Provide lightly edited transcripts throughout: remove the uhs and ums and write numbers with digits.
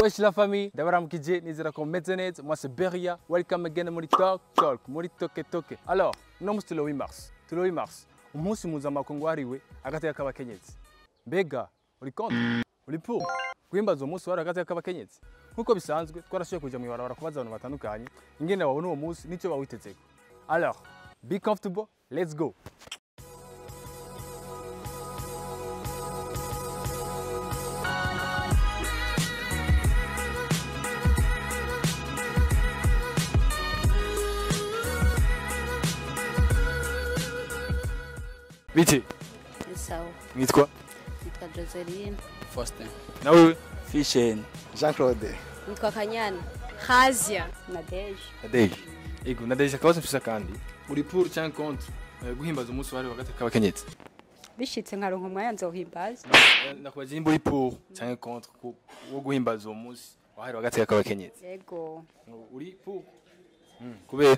Wesh la famille, ndabaramukije, nizera ko meze neza. Moi c'est Beria, welcome again muri Talk Talk, muri Toke Toke. Alors, no musi le 8 mars. Le 8 mars, umunsi mpuzamakungu wahariwe agateka k'abakenyezi. Mbega, uri contre? Uri pour? Guhimbaza uwo munsi wahariwe agateka k'abakenyezi? Nkuko bisanzwe, twarashoboye kuja mw'ibarabara kubaza abantu batandukanye ingene babona uwo munsi n'icyo bawitezeko. Alors, be comfortable, let's go. Biti, Sawa. mwitwa? Nitwa Joseline. Faustin. Na wewe? Fishen. Jean Claude. Nitwa Kanyana. Khazia. Nadege. Nadege. Ego, Nadege akabazo mfisa kandi. Uri pour cyangwa contre guhimbaza umunsi wahariwe agateka k'abakenyezi? Bishitse nkaronka umwanya nzohimbaza. Nakubaza nimba uri pour cyangwa contre wo guhimbaza uwo munsi wahariwe agateka k'abakenyezi. Yego. Uri pour? Kubera?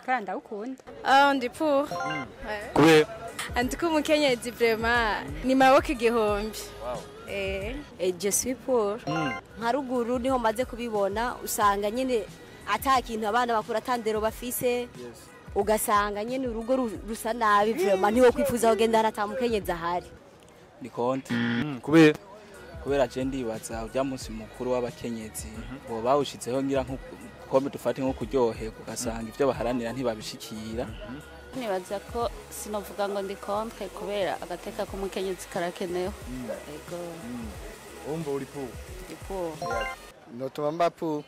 Kandi ndawukunda. Ah, ndi pour. Kubera? Andiko umukenyezi vraiment ni maboko igihumbi. Wow. Eh. Je suis pour. Nka ruguru niho maze kubibona, usanga nyine ata kintu abana bakura atandero bafise. Yes. Ugasanga nyine urugo rusa nabi vraiment, ntiwo kwifuza kugenda ata mukenyezi ahari. Ni contre. Kubera? Kubera je ndibaza urya munsi mukuru w'abakenyezi bo bawushitseho ngira nko dufate nko kuryoherwa, ugasanga ivyo baharanira ntibabishikira. Nibaza ko sinovuga ngo ndi contre kubera agateka k'umukenyezi karakenewe. Ego. Umva uri pour? Ndi pour. Notuma mba pour.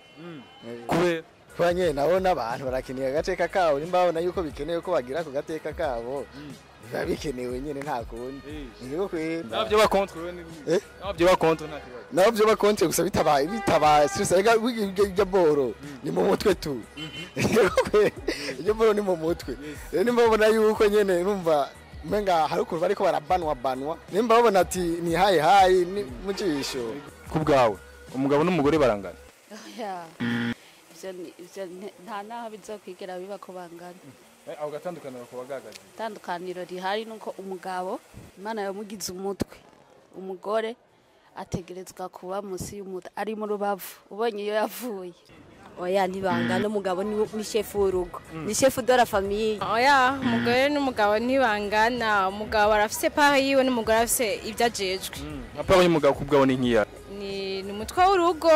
Kubera? Kuba nyene nabona abantu barakeneye agateka kabo, nimba babona yuko bikenewe ko bagira ku gateka kabo, biba bikenewe nyene, nta kundi. Niko kwera. Navyo ba contre wewe ni? Eh? Navyo ba contre nta kibazo. Navyo ba contre gusa bitabaye bitabaye sisa rega ibyo boro ni mu mutwe tu. Ibyo boro ni mu mutwe. Rero nimba babona yuko nyene numva umenga hari ukuntu bariko barabanwa banwa, nimba babona ati ni hayi hayi ni mu jisho. Ku bwawe umugabo n'umugore barangana? Oya. Ivyo nta naho bizokwigera biba ko bangana. Aho gatandukaniro ko bagagaze. Itandukaniro rihari nuko umugabo Imana yamugize umutwe, umugore ategerezwa kuba musi y'umutwe, ari mu rubavu ubonye iyo yavuye. Oya, ntibangana, umugabo ni chef w'urugo, ni chef de la famille. Oya, umugore n'umugabo ntibangana, umugabo arafise part yiwe n'umugore arafise ibyo ajejwe. Nka part y'umugabo ku bwawe ni nkiya? Ni umutwe w'urugo,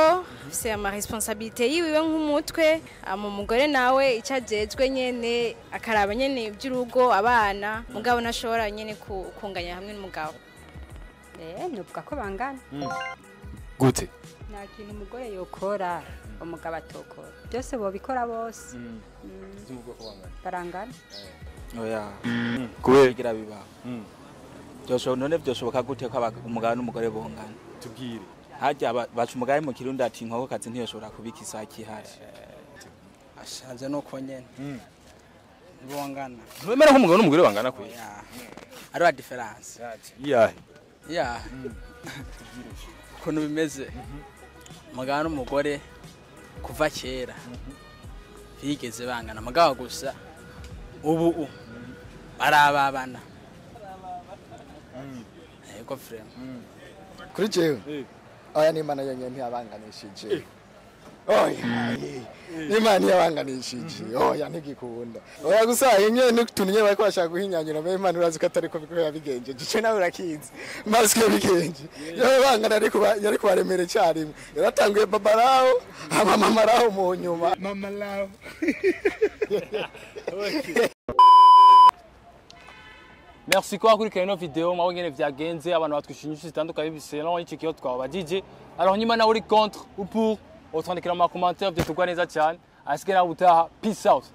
afise ama responsabilité yiwe nk'umutwe, ama umugore nawe icyo ajejwe nyene akaraba nyene iby'urugo, abana, mugabo ntashobora nyene kunganya hamwe n'umugabo. Nuvuga ko bangana. Gute? Nta kintu umugore yokora umugabo atokora, byose bobikora bose. Barangana. Oya. Kubera bigira biba. Byoshoboka none byoshoboka gute ko umugabo n'umugore bongana? Tubwire. Harya baca umugabo mu Kirundi ati inkoko kazi ntiyoshobora kubika isaki ihari. Ashanze nuko nyene. Bongana. Ntiwemera ko umugabo n'umugore bangana kwe? Oya. Ari wa difference. Iyahe? Ya. Ukuntu bimeze. Umugabo n'umugore kuva kera bigeze bangana, mugabo gusa ubu barababana. Yego frère. Kuri jewe. Oya, ni Imana yonyene ntiyabanganishije. Oya, Imana ntiyabanganishije. Oya, ntigikunda. Oya gusa nyene n'utuntu nyene bariko bashaka guhinyanyura, mbe Imana urazi ko atari ko biko yabigenjeje. Ico nawe urakizi. Maske yabigenje. Yabangana ariko yari kubaremera icyarimwe. Yaratanguye baba raho, hama mama raho mu nyuma. Mama raho. Merci kwa kurikirana ino video, mwaho ngene vyagenze, abantu batwishyura inyishu zitandukanye selon iki kiyo twababajije. Alors nyuma nawe uri contre ou pour, utwandikira mu ma commentaire, vyotugwa neza cyane. Asigaye nawe utaha. Peace out.